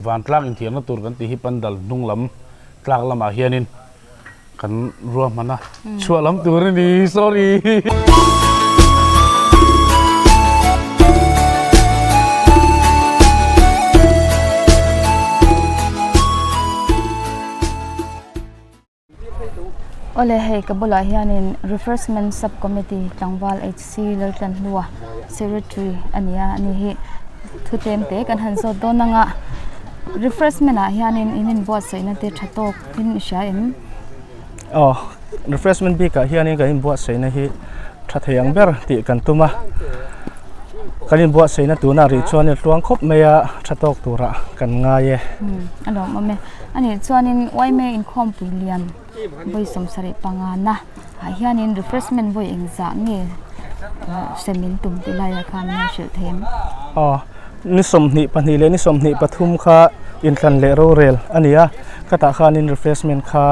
Vantlang inthiamna tur kan tih hi pandal hnung lam tlak lamah hianin kan ruahman a, chhuah lam tur a ni, sorry. Awle hei ka bulah hianin Refreshment Sub Committee tlangval HC Laltlanhlua Secretary a ni a ani hi thu tlem te kan han zawt dawn ang a refreshment ah hianin in inbuatsaihna te tha tawk in i hria em? Aw refreshment bikah hianin kan inbuatsaihna hi tha thei ang ber tih kan tum a kan inbuatsaihna tunah rih chuan a tluang khawp mai a tha tawk turah kan ngai e. A lawmawm e. A nih chuanin uaime inkhawmpui lian vawi sawmsarih pangana ah hianin refreshment vawi engzah nge sem in tum tih laiah khan min hrilh thei em? Aw, ni 22 leh ni 23 kha inthlan leh rorel a ni a, khatah khanin refreshment kha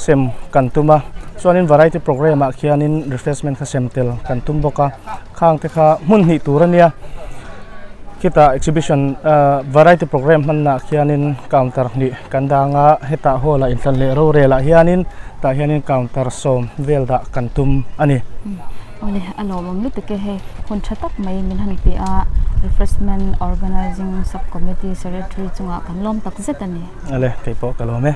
sem kan tum a, chuanin variety programme ah khianin refreshment kha sem tel kan tum bawk a. Khang te kha hmun hnih tur a nia khitah exhibition ah variety programme hmanna ah khianin counter hnih kan dang a hetah hall ah inthlan leh rorel ah hianin tah hianin counter sawm vel dah kan tum a ni. Awle a lawmawm lutuk e hei hun tha tak mai min han pe a refreshment organizing sub committee secretary chungah kan lawm tak zet a ni. Awle keipawh ka lawm e.